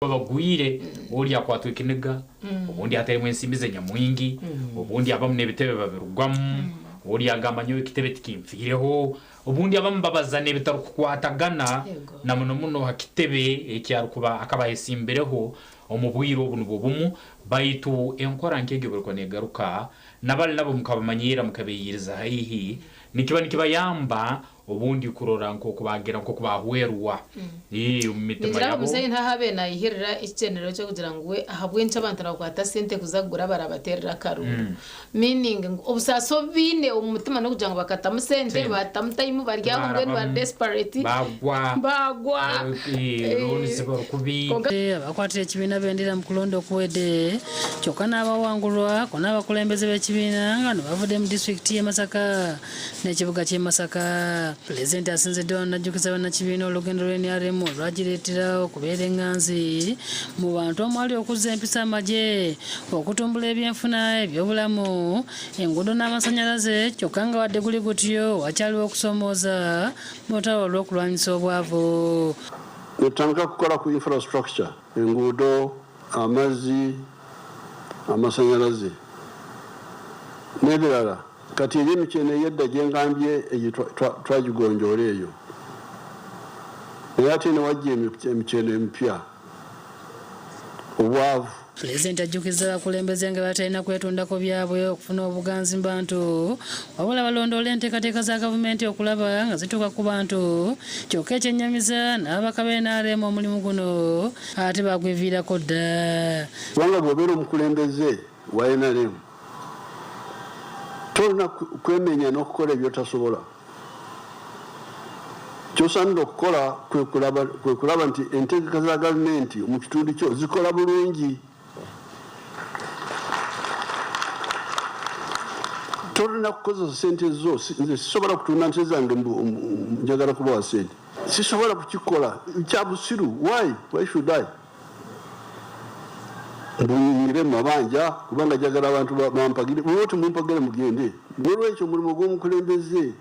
Bagwire, ori akwatwa ekiniga, obundi atairemu ensimbi ze nyamwingi, obundi abamu n'ebitebe babirugwamu, ori agamba nyowe ekitebe tikinfiireho, obundi abamu babaza n'ebitarukukwatagana na muno muno ha kitebe eki arukuba akaba ayesimbireho omu bwire obu nubwo bumu. Baitu enkora nk'egi obu erikuba negaruka, nabali nabo mukabamanyiira mukabeyiriza haihi, nikiba nikibayamba Obundi kurora nk'oku baagira nk'oku baahwerwa omu mitima Ningira ngu yabo. muzeeyi ntaho abaire naayihirira ekigyendererwa ky'okugira ngu we ahabw'enki abantu nibakwata sente kuza kugura barabateerera akaruuru. Meaning ngu obusaasi obu baine omu mutima n'okugira ngu bakatamu sente, Sente. baatamu time bari aho mbwenu bari Tibaarabamu, desperate, baagwa, baagwa. loans bari kubi. Kwonka. Abakwatira ekibiina bendera mu kulonda okuwedde kyokka n'abawangulwa ko n'abakulembeze b'ekibiina nga bano bavudde mu disitulikiti y'e Masaka n'ekibuga ky'e Masaka. Pulezidenti asinzidde wano n'ajjukiza bannakibiina olugendo lwa nrm olwagireetera okubeera eng'anzi mu bantu omwali okuzza empisa amagye, okutumbula ebyenfuna, ebyobulamu, enguudo n'amasannyalaze kyokka nga wadde guli gutyo wakyaliwo okusoomooza mu lutalo olw'okulwanyisa obwavu. Nitutandika kukora ku infrastructure, enguudo, amazzi, amasanyarazi n'ebirala. Kati eri emikyeno ey'edda gye ngambye egyo twagigonjoora eyo. Naye ate ne wajja emikyeno emipya. Obwavu. Pulezidenti ajjukizza abakulembeze nga batalina kwetundako byabwe okufuna obuganzi mu bantu wabula balondoole enteekateeka za gavumenti okulaba nga zituuka ku bantu kyokka ekyennyamiza n'ababaka ba nrm omulimu guno ate baagweviirako dda. Kubanga bw'obeera omukulembeze wa nrm, Tolina kwemenya n'okukola ebyotasobola. Ky'osaanidde okukola kwe kulaba nti entegeka za gavumenti mu kitundu kyo zikola bulungi. Tolina kukozesa ssente zo. Nze sisobola kutunda nte zange mbu njagala kubawa ssente. Sisobola kukikola. Kya busiru. Why? Why should I? Mbu nyingire mu mabanja kubanga njagala abantu bampagire. Bweba temumpagire mugende. Nolwekyo omulimu gw'omukulembeze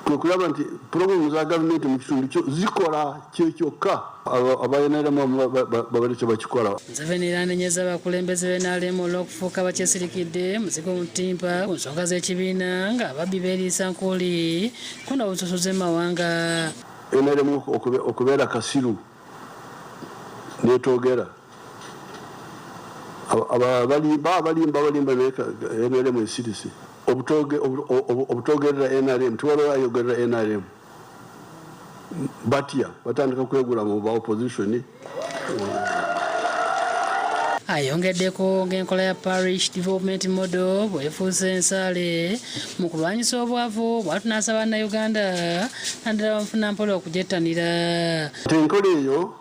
kwe kulaba nti pulogulaamu za gavumenti mu kitundu kyo zikola kye kyokka. Aba nrm abamu babadde tebakikola. Museveni era anenyezza abakulembeze ba nrm olw'okufuuka abakyesirikidde muzigo mu ttimpa ku nsonga z'ekibiina ng'ababbi beeriisa nkuuli ko n'obusosoze mu mawanga. Nrm okubeera kasiru netogera balimba balimba balimba naye nrm esirise obutogerera nrm tiwaliwo ayogerera nrm batya batandika kwegula mu ba opposition. Ayongeddeko ng'enkola ya Parish Development Model bw'efuuse ensaale mu kulwanyisa obwavu bw'atyo n'asaba Bannayuganda naddala bamufunampola okugyettanira. Nti enkola eyo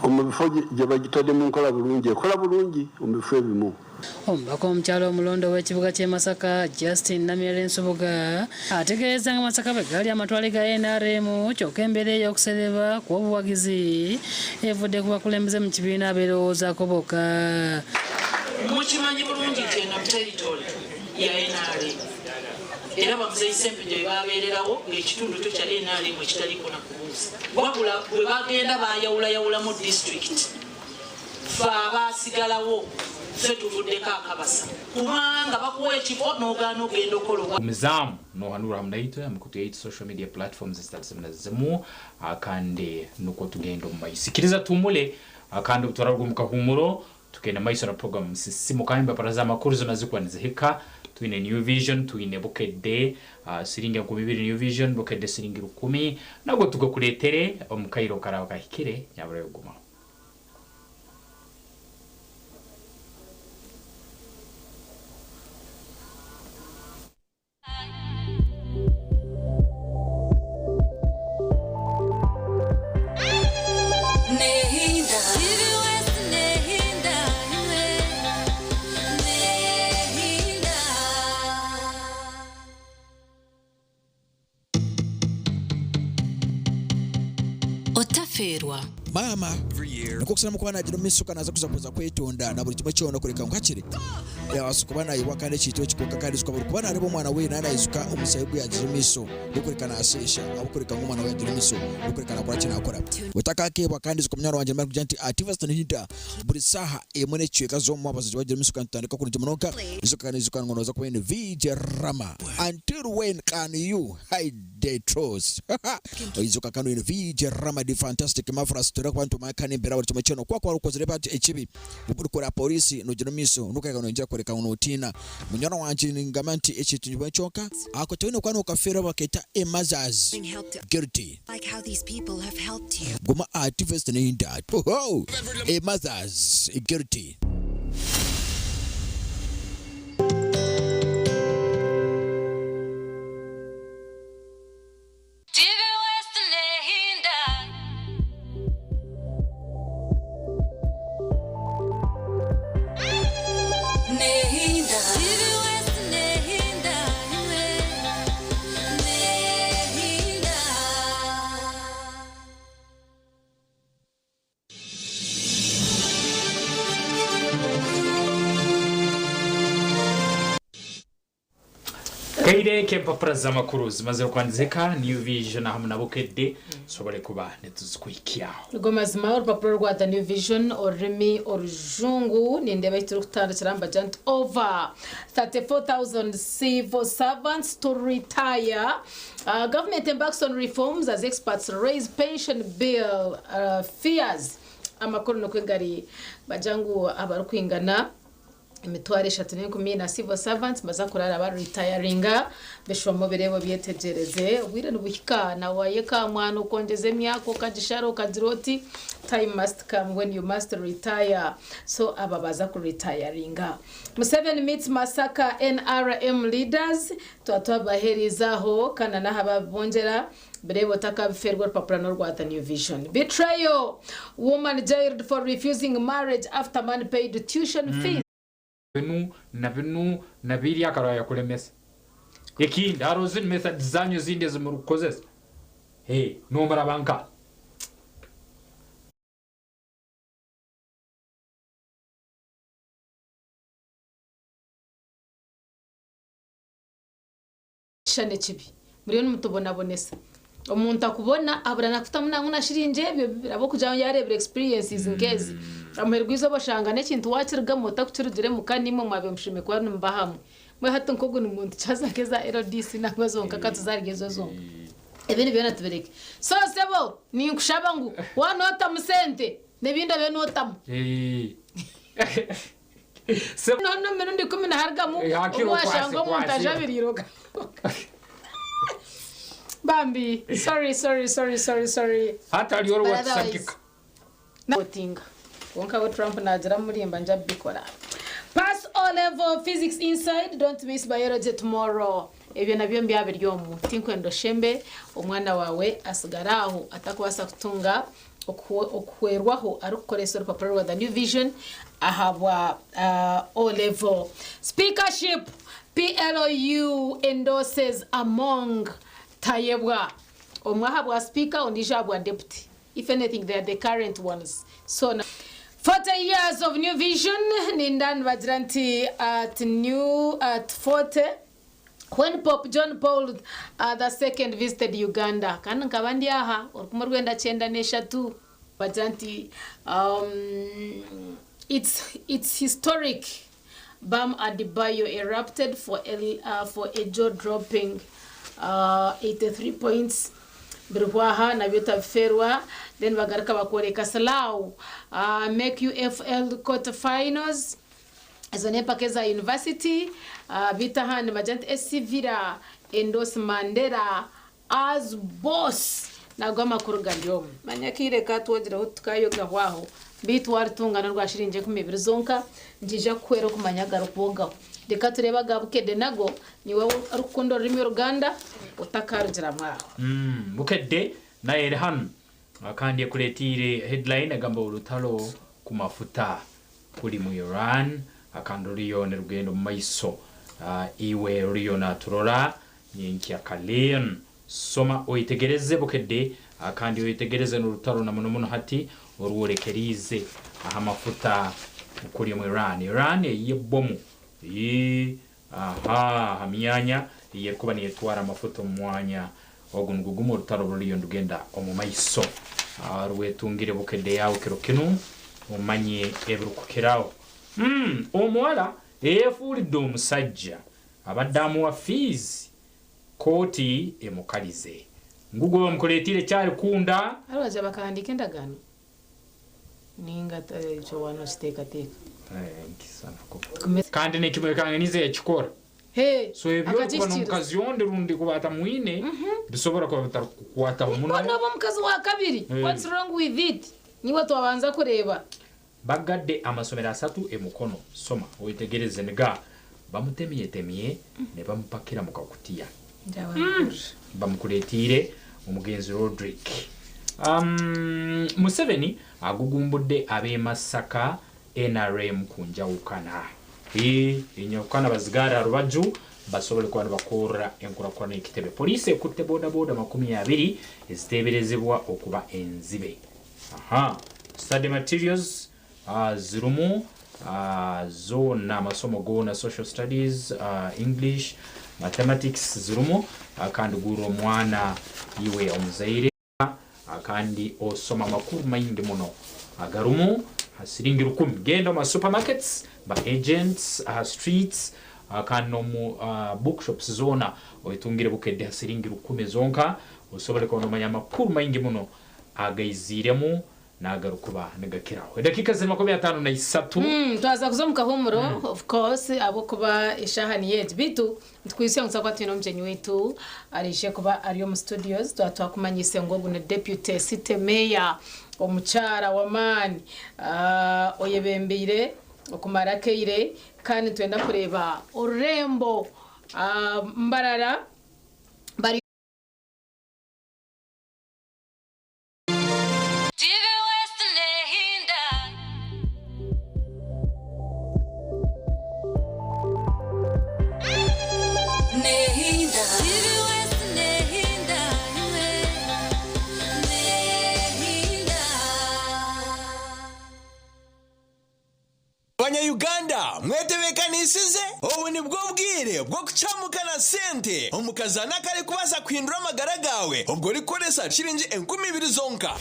omu bifo gye bagitadde mu nkola bulungi ekola bulungi omu bifo ebimu. Omubaka omukyala omulonde ow'ekibuga ky'e Masaka, Justine Namyalo Nsubuga ategeezezza nga Masaka bwe gaali amatwale ga nrm kyokka embeera ey'okusereba kw'obuwagizi evudde ku bakulembeze mu kibiina abeerowoozaako bokka. Mukimanyi bulungi nti eno territory ya nrm era bamuzeeyi Ssempijja bwe babeererawo ng'ekitundu kyo kya nrm ekitaliiko na kubuuza wabula bwe bagenda baayawulayawulamu disitulikiti Ffe abaasigalawo ffe tuvuddeko akabasa kubanga bakuwa ekifo n'ogaana ogenda okukola obwa. Gumizaamu nohanura hamu naitwe ha mikutu yaitu social media platforms ezitali zimu na zimu kandi nukwo tugende omu maiso. Ikiriza tuhumule kandi obu turaruga omu kahuumuro tugende maiso na program Sisimuka. Empapura z'amakuru zona zikuba nizihika. Twine New Vision, twine Bukedde, siringi 2000 New Vision, Bukedde siringi 1000. Nabwo tugakuleetere omu kaire okaraaba kahikire nyabura yogumaho. Otafeerwa. Maama nikwo kusharamu kuba nagira omu maisho kandi naza kuza kuza kwetonda na buri kimwe kyona kureka ngu hakiri yabaasa kuba nayebwa kandi ekintu eki kwonka kandi ijuka buri kuba nareeba omwana we naaba naijuka omushaija ogu yagiire omu maisho gw'okureka nasheesha ahabw'okureka ngu omwana we yagira omu maisho gw'okureka nakora ki nakora. Otakakeebwa kandi ijuka munywani wangye nimara kugira nti ati Western Hinda buri saaha emwe n'ekicweka z'omu mwabazyo wagira omu maisho kandi tutandika kurungi munonga ijuka kandi ijuka ngu noza kuba oine VJ Rama until when can you hide the truth. Oijuka kandi oine VJ Rama the fantastic marvelous turikuba kuba nitumanya kandi embeera buri kimwe kyona oku wakuba okozire bati ekibi orikora polisi nogira omu maisho nokureka noyongyera kworeka ngu notiina. Munywani wangye ningamba nti ekintu nikimwe kyonka ako toine kuba nokafeerwa baketa a mother's guilty. Guma aha TV Nda a mother's guilty. TV West Nehinda. Nehinda. TV West Nehinda. Nehinda. Kaire k'empapura z'amakuru zimazire kwandizeka New Vision ahamu na Bukedde tusobole kuba nituzikuhikyaho. Nigo mazima orupapuro rwa The New Vision orurimi orujungu nindeeba ahu turikutandikira nibagira nti over 34,000 civil servants to retire. Government embarks on reforms as experts raise pension bill fears. Amakuru nikwo gari bagira ngu abarikwingana emitwaro eshatu n'enkumi na civil servants baza kurara ba retiringa bishoma obireebe obyetegyereze obwire nibuhika na wayeka mwana okongyeza emyaka okagishara okagira oti time must come when you must retire so aba baza ku retiringa. Museveni meets Masaka NRM leaders twaba twabaheerize aho kandi na n'aha babibongyera bireebe otakabifeerwa orupapura n'orwa The New Vision. Betrayal! Woman jailed for refusing marriage after man paid tuition fees. Binu na binu na biri akarora yakulemesa. Ekindi haroho zinu methods zanyu ezindi ezimurukukozesa. Hey, nomuraba nka. Ekishushani ekibi. Muriyo nimutubonabonesa. Omuntu akubona abura nakutamu nangwa na shiringi ebyo ahabw'okugira ngu yareebire experiences nk'ezi. Amuheru gw'eizooba oshanga n'ekintu wakirugamu otakukirugiremu kandi naimwe mwabaire mushemereire kuba nimuba hamwe. Mbwenu hati nk'ogu ni muntu ki haza nk'eza LDC nangwa zonka ka tuzarya ezo zonka. Ebindi byona tubireke. So sebo, ninkushaba ngu waaba nootamu sente, n'ebindi obe nootamu. Nono emirundi ikumi niharugamu Eh, hakiri obu washanga okwase omuntu kwase. ajabiriire ogaruka. Bambi, sorry, sorry, sorry, sorry, sorry. Hati hariyo But oriwatusagika. otherwise, Votinga. Kwonka we Trump naagira murimba nja bikora. Pass O level physics inside, don't miss biology tomorrow. Ebyo nabyo mbyaba biri omu. Tinkwenda oshembe omwana wawe asigare aho atakubaasa kutunga okuhwerwaho arikukoresa orupapura rwa The New Vision ahabwa O Level. Speakership, PLU endorses Among Tayebwa. Omwe ahabwa Speaker ondiijo ahabwa Deputy. If anything they are the current ones. So na 40 years of New Vision ninda nibagira nti at new at 40 When Pope John Paul the Second visited Uganda, kandi nkaba ndi aha orukumi rwenda kyenda n'eshatu, bagira nti um, it's, it's historic Bam Adebayo erupted for a, for a jaw-dropping 83 points biriho aha nabyo tabifeerwa then bagaruka bakworeka Slough make UFL quarter finals Ezo n'empaka eza yunivasiti. Beitu aha nibagira nti SC Villa endorse Mandela as boss. Nago amakuru gari omu. Manya akaire ka twogireho tukayogahwaho. Beitu waritunga n'orwa shiringi enkumi ibiri zonka, nikiija kukuhwera okumanya agarikwogaho. Reka tureebe aga Bukedde nago, niiwe orikukunda orurimi Oruganda, otakarugiramu aho. Bukedde nayo eri hanu kandi ekureteire headline egamba orutaro ku mafuta. Kuri mu Iran akandi ruriyo nirugenda omu maiso. Iwe oriyo naturora nyenkya kare soma oyetegereze Bukedde Kandi oyetegereze n'orutaro na muno muno hati orworekeriize aha mafuta okuri omu Iran. Iran eyiha ebomu aha aha myanya ei erikuba neetwara amafuta omu mwanya ogu nigwo gumwe orutaro ruriyo nirugenda omu maiso. Rwetungire Bukedde yaawe kiro kinu omanye ebirikukiraho. Omuwala eyefuuridde omusajja abadde amuwa fiizi Kooti emukarize. Ngu gwe bamukureeteire Kyarikunda. Hariho bakahandiika endagaano ninga ekyo waaba nokiteekateeka. Kandi nekimwekanganiza yakikora. So ebi orikuba nomukazi ondi rundi kuba atamwine bisobora kuba bitarikukukwataho muno. Noba omukazi wa kabiri what's wrong with it niiwe twabanza kureeba. Baggadde amasomero asatu e Mukono. Soma oyetegereze niga bamutemyetemye ne bamupakira mu kakutiya. Bamukuleetiire omugenzi Rodrick. Museveni agugumbudde ab'e Masaka nrm ku njawukana. Enjawukana bazigaare aha rubaju basobole kuba nibakorra enkurakurana y'ekitebe. Poliisi ekutte bodaboda 20 eziteeberezebwa okuba enzibe. Aha. Study materials zirimu zoona amasomo goona social studies, English, mathematics zirimu kandi gurra omwana iwe omuzaire kandi osoma amakuru maingi muno agarumu ha siringi rukumi. Genda omu ma supermarkets, ba agents, aha streets kandi n'omu bookshops zoona oyetungire Bukedde ha siringi rukumi zonka osobole kuba nomanya amakuru maingi muno agaiziiremu n'agarikuba nigakiraho. Edakiika ziri 53. Twaza kuza omu kahuumuro of course ahabw'okuba eshaaha niyo egi beitu nitukwitsya ngu twakuba twine omugyenyi waitu araije kuba ari omu studios twaba twakumanyiise ngu ogu ni Deputy City Mayor omukyara w'amaani oyebembeire okumara akaire kandi nitwenda kureeba orurembo Mbarara bari TV West nehinda. Nehinda. TV West nehinda. Nehinda. Banya Uganda mwetebekanisize? Obu nibwo bwire bw'okucamuka na sente omu kazaano akarikubaasa kuhindura amagara gaawe obwo orikukoresa shiringi 2000 zonka.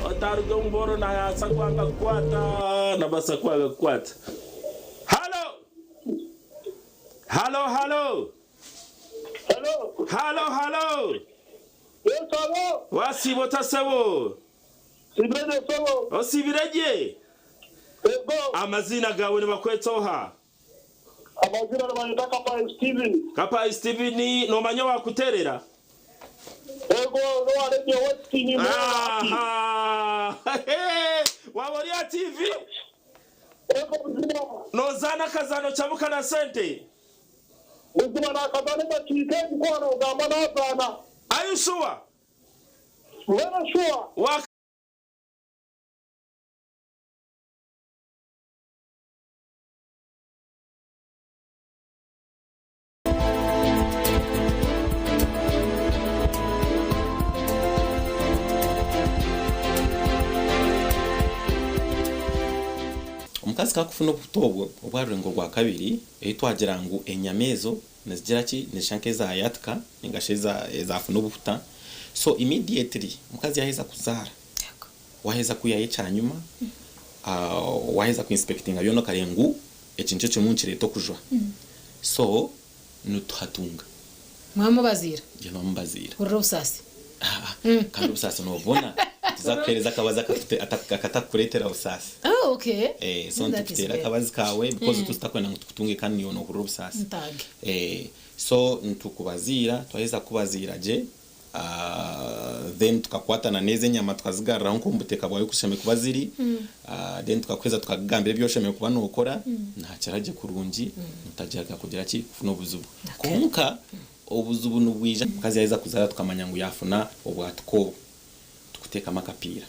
Otaruga omu bworo nabaasa kwanga kukwata, nabaasa kwanga kukwata. Halo! Halo, halo! Halo, halo! Wasiiba ota sebo? Osiibire gye? Amaziina gaawe nibakweta oha? Kapayi Steven, noomanya owaakuteerera? Aha! Waaba ori aha TV? Noozaana akazaano Kyamuka na Sente? Are you sure? Wa. Omukazi ku akufuna obuhuta obwo obwa rurengo rwa kabiri, ei twagira ngu enyama ezo nizigira ki, nizishusha nk'ezayatika ninga shi ezafuna obuhuta, so immediately omukazi yaheza kuzaara, waheza kwihayo ekyanyuma, waheza ku inspectinga byona okareba ngu eki nikyo kirimu nikireeta okujwa, so nituhatunga. Mwamubaziira? Mwamubaziira. Hurira obusaasi. Kandi obusaasi noobubona, nituza kukuheereza akabazi akatakukureetera busaasi. Oh, okay. Eh, so That is nitukuteera good. akabazi kaawe because tutakwenda ngu tukutunge kandi naiwe noohurira obusaasi. Ntaage. Eh, so nitukubaziira, twaheza kukubaziira gye, ah, then tukakwatana n'ezi enyama tukazigaruraho nk'omu buteeka bwawe oku zishemereire kuba ziri, ah, then tukakuheeza tukakugambira ebi oshemereire kuba nookora, naakira gye kurungi, otagira kugira ki, kufuna obuzibu. Kwonka Obuzibu nibwija omukazi yaheza kuzaara tukamanya ngu yafuna obwatuka obu, tukuteekamu akapiira.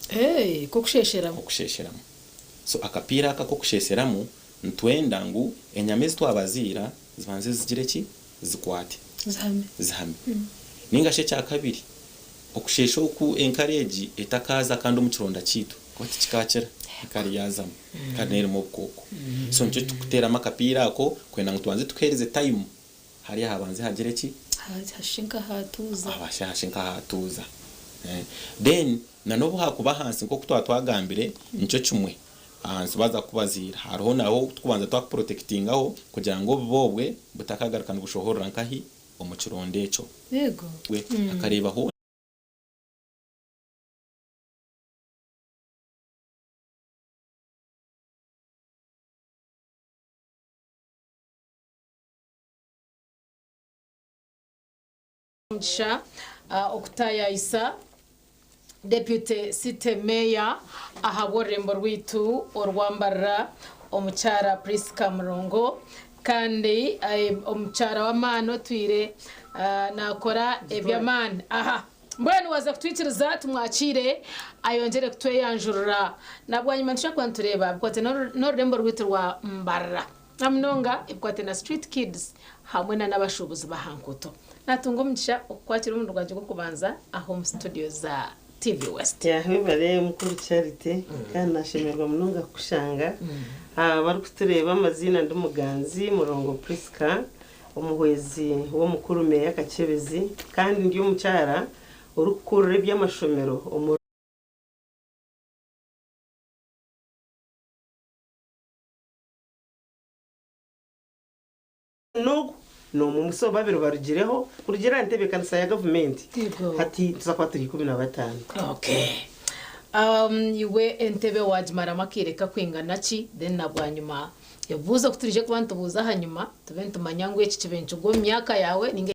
Eeh, k'okusheesheramu. K'okusheesheramu. So akapiira aka ak'okusheesheramu nitwenda ngu enyama ezi twabaziira zibanze zigire ki? Zikwate. Zihame. Zihame. Ninga shi ekyakabiri, okusheesha oku enkari egi etakaaza kandi omu kironda kyaitu, ahakuba tikikaakira enkari yaazamu kandi neyo erimu obukooko. So nikyo tukuteeramu akapiira ako kwenda ngu tubanze tukuheereze time hariya habanze hagire ki? Hashushe nk'ahaatuuza. Hashushe nk'ahaatuuza. Then na n'obu haakuba ahansi nk'oku twaba twagambire nikyo kimwe, ahansi baaza kukubaziira hariho naho tukubanza twakuprotectingaho kugira ngu obubi obwe butakagaruka nibushohorera nkahi? Omu kironda ekyo. Yego. We akareeba hoona. Omugisha okutaayaayisa Deputy City Mayor ahabw'orurembo rwaitu orwa Mbarara Omukyara Prisca Murongo kandi omukyara w'amaani otwire nakora eby'amaani aha. Mbwenu waaza kutwikiriza tumwakiire ayongyere kutweyanjurira na bwanyima nitushobora kuba nitureeba ebikwate n'orurembo rwaitu rwa Mbarara na munonga ebikwate na Street Kids hamwe na n'abashuubuzi b'aha nguuto. Naatunga omugisha okukwakira omurundi gwangye gw'okubanza aha omu studio za TV West. Webare mukuru Charity kandi nashemererwa munonga kukushanga. Abarikutureeba amaziina ndi Muganzi Murongo Prisca omuhwezi w'omukuru Meeya Kakyebezi kandi ndi omukyara orikukurira eby'amashomero omu. N'ogu n'omwe omusi babiri barugireho kurugiirira aha ntebeekanisa ya gavumenti. Hati nituza kuba turi 15. Okay. Iwe entebe waagimaramu akaire kakwingana ki? Then na bwanyima ebibuuzo ku turiije kuba nitubuuza ahanyima tube nitumanya ngu eki kibe nikigwa omu myaka yaawe ninga.